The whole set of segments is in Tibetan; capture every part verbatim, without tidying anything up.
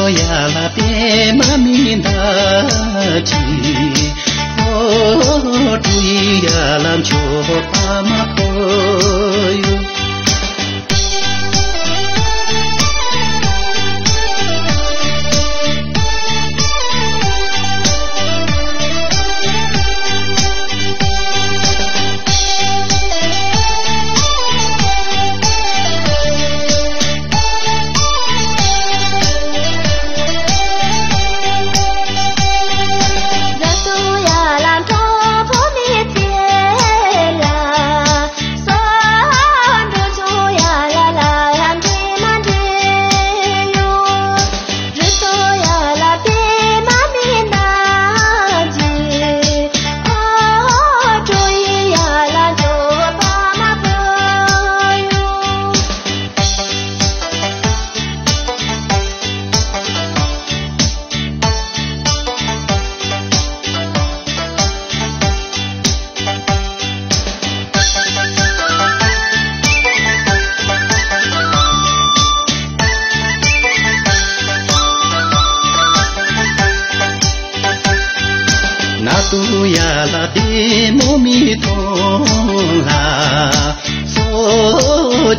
ཡ་ལ་པདྨ་འབྱུང་གནས་ཀྱི། ཨོ་ཏུ་ཡ་ལ་མཆོད་པ་མ་ཕུལ་ཡོད། ན་ཏུ་ཡ་ལ་པདྨོ་མི་ཐོང་ལ། སོ་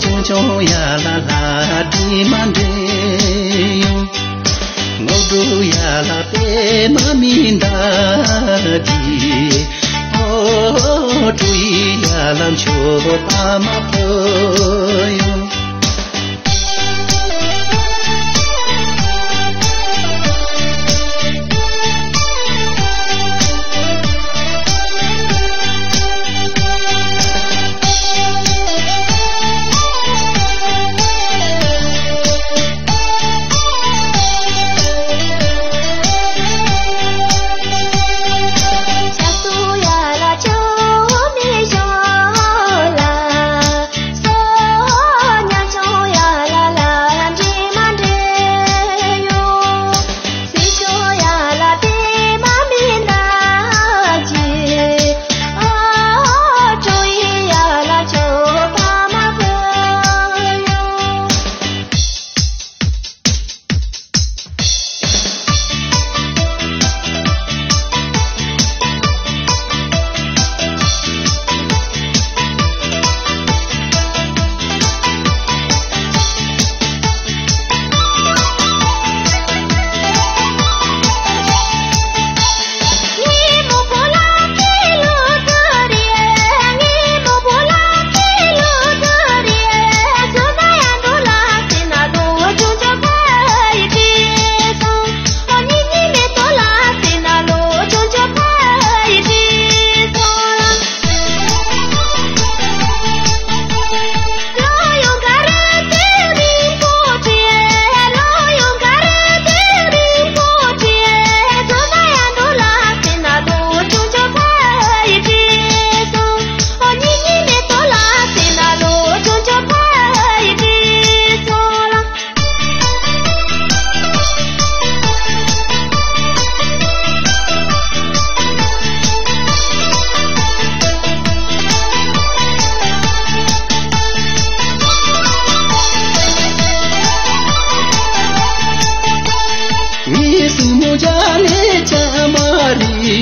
ཆུང་ཆུང་ཡ་ལ་ལ་དྲི་མ་འདྲེ་ཡོང་། ངོ་སྒྲོ་ཡ་ལ་པདྨ་མི་འདའ་གི། ཨོ་ཏུ་ཡ་ལ་མཆོད་པ་མ་ཕུལ་ཡོད། ནི་སུ་མོ་ཇ་ལེ་ཅ་མ་རི།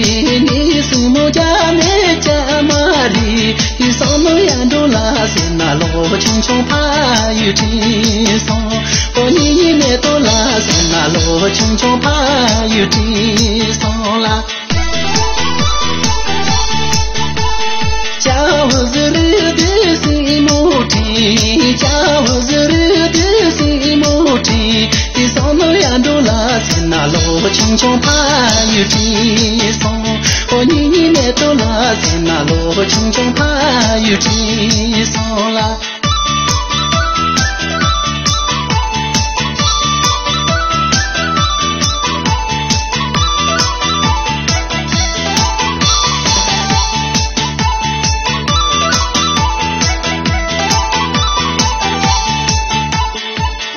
ནི་སུ་མོ་ཇ་ལེ་ཅ་མ་རི། ཡི་སོང་ནོ་ཡ་འགྲོ་ལ་ཟེར་ན་ལོ་ཆུང་ཆུང་ཕ་ཡུལ་ཁྲིད་སོང་། ཨོ་ཉི་ཉི་མེ་ཏོ་ལ་ཟེར་ན་ལོ་ཆུང་ཆུང་ཕ་ཡུལ་ཁྲིད་སོང་ལ། ཅ་བུ་ཟི་རི་དི་སི་མོ་ཁྲིད། ཅ་བུ་ཟི་རི་དི་སི་མོ་ཁྲིད། དེ་སོང་ནོ་ཡ་འགྲོ་ལ་ཟེར་ན་ལོ་ཆུང་ཆུང་ཕ་ཡུལ་ཁྲིད་སོང་། ཨོ་ཉི་ཉི་མེ་ཏོ་ལ་ཟེར་ན་ལོ་ཆུང་ཆུང་ཕ་ཡུལ་ཁྲིད་སོང་ལ།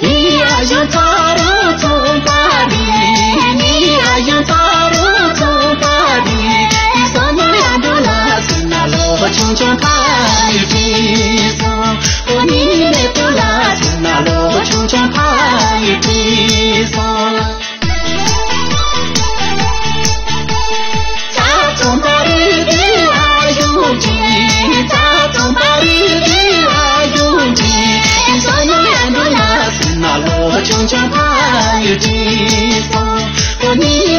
ནི་ཨ་ཡོང་ཚ་རུ་ཚོང་པ་རི། ནི་ཨ་ཡོང་ཚ་རུ་ཚོང་པ་རི། དེ་སོང་ནོ་ཡ་འགྲོ་ལ་ཟེར་ན་ལོ་ཆུང་ཆུང་ཕ་ཡུལ་ཁྲིད་སོང་། ཨོ་ཉི་ཉི་མེ་ཏོ་ལ་ཟེར་ན་ལོ་ཆུང་ཆུང་ཕ་ཡུལ་ཁྲིད་སོང་ལ། ཅང་ཕ་ཡི་དྲིན་ཕོ་ནི།